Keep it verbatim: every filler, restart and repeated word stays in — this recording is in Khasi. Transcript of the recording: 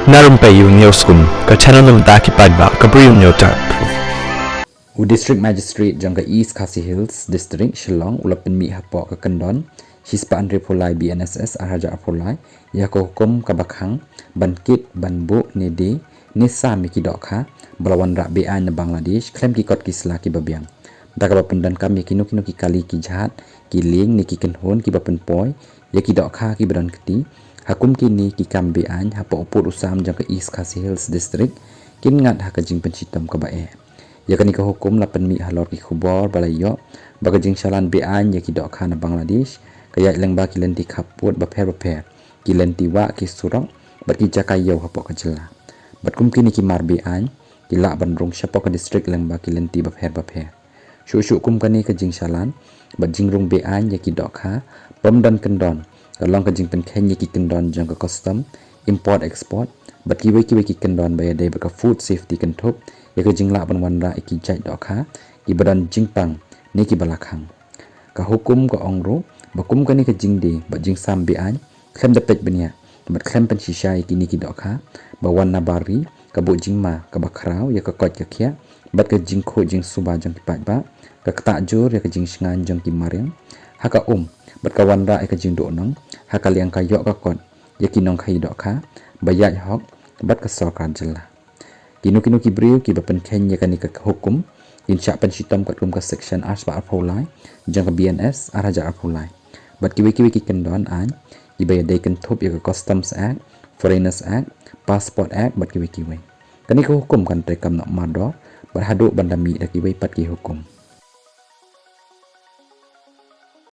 Na Rympei U News Kum, ka channel na bynta ki paidbah ka Bri U News Tap. U District Magistrate jong ka East Khasi Hills District, Shillong, u la pynmih hapoh ka kyndon shispah hynriewphew lai B N S S arhajar arphew lai ïa ka hukum kaba khang ban kit, ban buh ne die ne sam ïa ki dohkha ba la wanrah be-aiñ na Bangladesh khlem ki kot ki sla kiba biang, da kaba pyndonkam ïa kino kino ki kali ki jhat, ki lieng ne ki kynhun kiba pynpoi ïa ki dohkha kiba don kti ha kum kine ki kam be-aiñ hapoh u pud u sam jong ka East Khasi Hills District, kin ngat ha ka jingpynshitom kaba eh. Ïa kane ka hukum la pynmih halor ki khubor ba la ïoh ba ka jingshalan be-aiñ ïa ki dohkha na Bangladesh ka ïaid lyngba ki lynti khappud bapher bapher, ki lynti wah, ki surok bad ki jaka ïew hapoh ka jylla. Bad kum kine ki mar be-aiñ ki lah ban rung shapoh ka district lyngba ki lynti bapher bapher. Shuh shuh kum kane ka jingshalan bad jingrung be-aiñ ïa ki dohkha bym don kyndon ka long ka jingpynkheiñ ïa ki kyndon jong ka custom, import export bad kiwei kiwei ki kyndon ba ïadei bad ka food safety, kynthup ïa ka jinglah ban wanrah ïa ki jait dohkha kiba don jingpang ne kiba la khang. Ka hukum ka ong ruh ba kum kane ka jingdie bad jingsam be-aiñ khlem da peit bniah bad khlem pynshisha ïa kine ki dohkha ba wan na bar ri ka buh jingma kaba khraw ïa ka koit ka khiah bad ka jingkhuid jingsuba jong ki paidbah, ka ktah jur ïa ka jingshngaiñ jong ki mariang ha ka um bad ka wanrah ïa ka jingduhnong ha ka liang ka ïoh ka kot ïa ki nongkhaïi dohkha ba ïaid hok bad ka sorkar jylla. Kino kino ki briew kiba pynkheiñ ïa kane ka hukum kin shah pynshitom katkum ka section arspah arphew lai jong ka B N S arhajar arphew lai. Bad kiwei kiwei ki kyndon aiñ kiba ïadei, kynthup ïa ka Customs Act, Foreigners Act, Passport Act bad kiwei kiwei. Kane ka hukum kan treikam noh mardor bad haduh ban da mih da kiwei pat ki hukum.